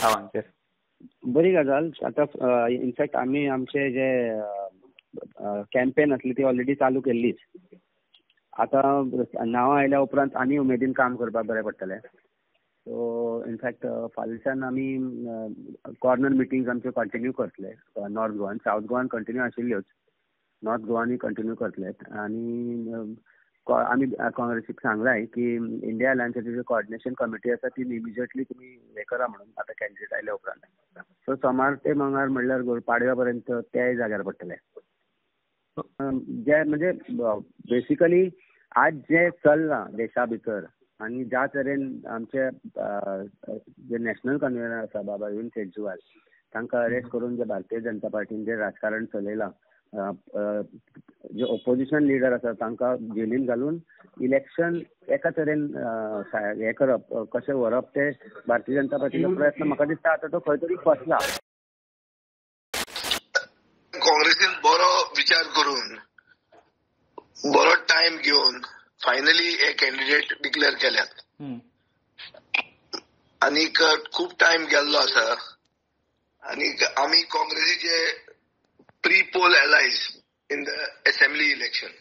नांवांचेर? बरी गजाल. आतां इनफॅक्ट आमी आमचे जे कॅम्पेन आसली ती ऑलरेडी चालू केल्लीच. आतां नांवां आयल्या उपरांत आनी उमेदीन काम करपाक बरें पडटलें. सो इनफॅक्ट फाल्यांच्यान आमी कॉर्नर मिटिंग्स आमच्यो कंटिन्यू करतले. नॉर्थ गोवान, सावथ गोवान कंटिन्यू आशिल्ल्योच, नॉर्थ गोवानूय कंटिन्यू करतले. आनी आमी काँग्रेसीक सांगलाय की इंडिया अलायन्साची जी कॉर्डिनेशन कमिटी आसा ती इमिजिएटली तुमी हें करा म्हणून आतां कॅन्डिडेट आयल्या उपरांत. सो सोमार ते मंगळार म्हणल्यार पाडव्या पर्यंत तेय जाग्यार पडटले. जे म्हणजे बेसिकली आज जे चल्लां देशा भितर आनी ज्या तरेन आमचे जे नॅशनल कन्व्हेनर आसा बाबा अरविंद केजरीवाल तांकां अरेस्ट करून जे भारतीय जनता पार्टीन जे राजकारण चलयलां, जे ओपोजिशन लिडर आसा तांकां जेलीन घालून इलेक्शन एका तरेन हें करप, कशें व्हरप ते भारतीय जनता पार्टीचो प्रयत्न म्हाका दिसता आतां तो खंय तरी फसला. काँग्रेसीन बरो विचार करून बरो टायम घेवन फायनली हे कॅन्डिडेट डिक्लेअर केल्यात आनीक खूब टायम गेल्लो आसा. आनीक आमी काँग्रेसीचे pre poll allies in the assembly election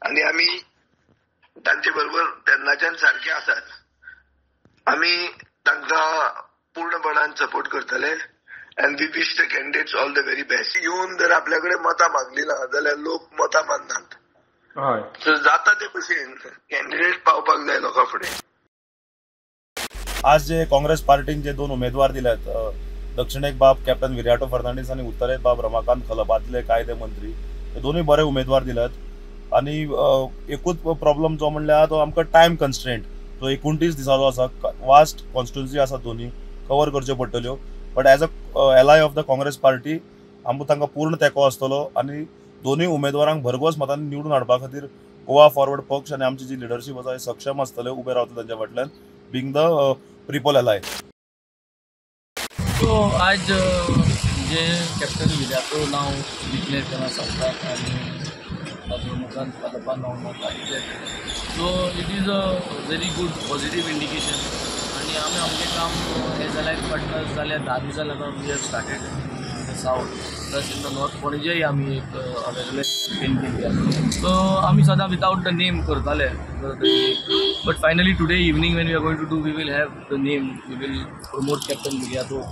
आनी आमी तांचे बरोबर तेन्नाच्यान सारके आसात. आमी तांकां पूर्णपणान सपोर्ट करतले and we wish the candidates all the very best. येवन जर आपल्या कडेन मतां मागली ना जाल्यार लोक मतां माननात. जाता ते भशेन कॅन्डिडेट पावपाक जाय लोकां फुडें. आज जे काँग्रेस पार्टीन जे दोन उमेदवार दिल्यात, दक्षिणेक बाब कॅप्टन विरियाटो फर्नांडीस आनी उत्तरेक बाब रमाकांत खलप, आदले कायदे मंत्री, हे दोनूय बरे उमेदवार दिल्यात. आनी एकूच प्रॉब्लम जो म्हणल्यार तो आमकां टायम कन्स्ट्रेंट, तो 29 दिसाचो आसा. वास्ट कॉन्स्टिट्युन्सी आसा, दोनूय कवर करच्यो पडटल्यो. But as a ally of the Congress party आमकां तांकां पूर्ण तेंको आसतलो आनी दोनूय उमेदवारांक भरघोस मतांनी निवडून हाडपा खातीर गोवा फॉरवर्ड पक्ष आनी आमची जी लिडरशीप आसा सक्षम आसतले, उबे रावतले तांच्या फाटल्यान, बींग the प्रिपोल एलाय. सो आज जे कॅप्टन विरियातो नांव डिक्लेअर केलां सावथाक आनी रमाकांत खलपा नांव नॉर्थाक declare केलें, so it is a very good positive indication. आनी आमी आमचें काम एज अलायन्स पार्टनर्स जाल्यार 10 दिसां लागून we have started in the south plus in the north. पणजेय आमी एक अवेरनेस कॅम्पेन केली आसा. सो आमी सदां विदावट the name करताले, but finally today evening when we are going to do, we will have the name, we will promote Captain Viriato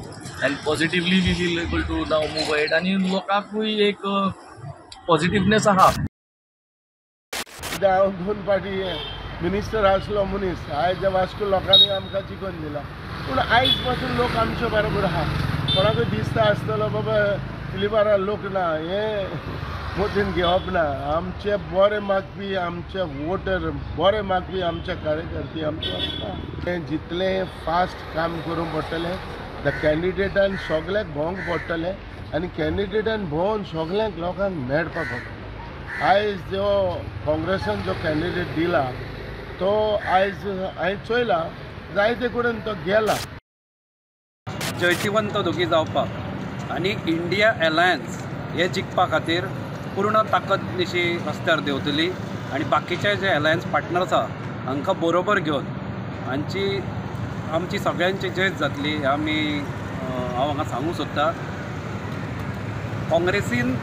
and positively we will able to now move ahead. आनी लोकांकूय एक positiveness आहा. हांव दोन फावटी minister आसलो मनीस, आयज वास्को लोकांनी आमकां जिखून दिला, पूण आयज पासून लोक आमचे बरोबर आहा. कोणाकूय दिसता आसतलो बाबा फिलिपारा लोक ना, हें मोतीन घेवप ना. आमचे बरे मागपी, आमचे वोटर बरे मागपी, आमचे कार्यकर्ते आमचे आसता. जितलें फास्ट काम करूंक पडटलें the कॅन्डिडेटान सगळ्याक भोवंक पडटलें आनी कॅन्डिडेटान भोंवन सगळ्यांक लोकांक मेळपाक पडटलें. आयज जो काँग्रेसान जो कॅन्डिडेट दिला तो आयज हांवें चोयला जायते कडेन तो गेला. जैतिवंत दोगी जावपाक आनी इंडिया अलायन्स हे जिखपा खातीर पूर्ण ताकद निशी रस्त्यार देंवतली आनी बाकीचे जे अलायन्स पार्टनर्स आसा हांकां बरोबर घेवन हांची आमची सगळ्यांची जैत जातली हें आमी हांव हांगा सांगूंक सोदतां. काँग्रेसीन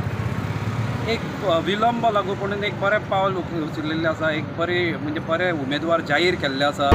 एक विलंब लागू पडून एक बरें पावल उचलिल्लें आसा, एक बरी म्हणजे बरे उमेदवार जाहीर केल्ले आसा.